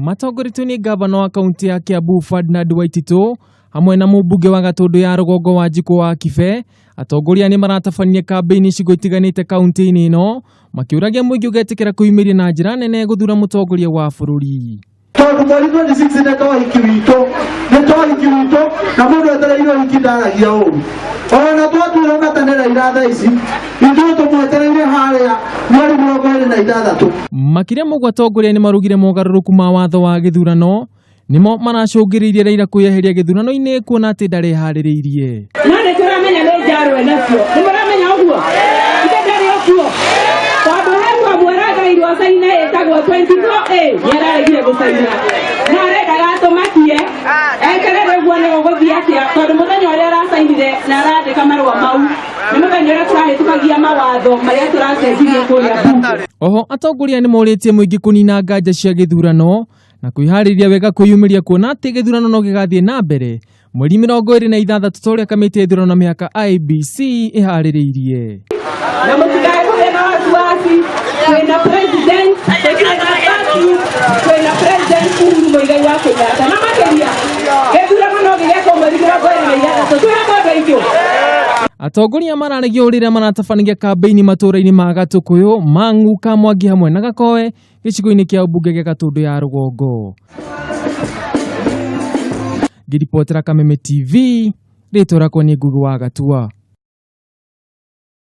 Matongoretio nĩ ngavana wa kaunti ya Kiambu Ferdinand Waititu hamwe na mũmbunge wa Gatũndũ ya rũgongo Wanjikũ wa Kibe, atongoria nĩ maratabania kambĩini icigo itiganĩte kaunti-inĩ ĩno makĩũragia mũingĩ ũgetĩkĩra kwĩyumĩria na njĩra nene gũthura mũtongoria wa bũrũri. Tondũ mweri 26 nĩ tohiki witũ, nĩ tohiki witũ, na mũndũ etereire ũhiki ndaragia ũru. Ona twatuĩrwo matane Raila thaa ici, ithuĩ tũmwetereire harĩa mweri 26. Makĩria ma ũguo atongoria nĩ marugire mogarũrũku ma watho wa gĩthurano nĩmo maracũngĩrĩirie Raila kwĩyeheria gĩthurano-inĩ kuona atĩ ndareharĩrĩirie. No nĩ tũramenya nĩ njarwe nacio, nĩ mũramenya ũguo ithe ndarĩ ũkuo, tondũ he fomu aragairwo acaine ĩtagwo 24A, nĩ araregire gũcaina na arendaga atũmakie eterere ũguo nĩ gũgũthiĩ atĩa, tondũ mũthenya ũrĩa aracainire na arandĩka marũa mau nĩ mũthenya ũrĩa tũrahĩtũkagia mawatho marĩa tũracenjirie kũrĩa bunge. Oho atongoria nĩ morĩtie mũingĩ kũnina nganja cia gĩthurano na kwĩharĩria wega kwĩyumĩria kuona atĩ gĩthurano no gĩgathiĩ na mbere mweri 26 ta ũrĩa kamĩtĩ ya ithurano na mĩhaka IEBC ĩharĩrĩirie. Na mũtikae kũgĩa na wasiwasi, twĩna president, twĩna vacuum, twĩna president Uhuru Muigai wa Kenyatta, na makĩria gĩthurano no gĩgekwo mweri 26. Twĩ hamwe andũ aitũ. Atongoria mararagia o rĩrĩa maratabanagia kambĩini matũũra-inĩ ma Gatũkũyũ, Mang'u, Kamwangi hamwe na Gakoe gĩcigo-inĩ kĩa ũmbunge gĩa Gatũndũ ya rũgongo. Ngĩribotera Kameme TV, rĩtwa rĩakwa nĩ Ngugi wa Gatua.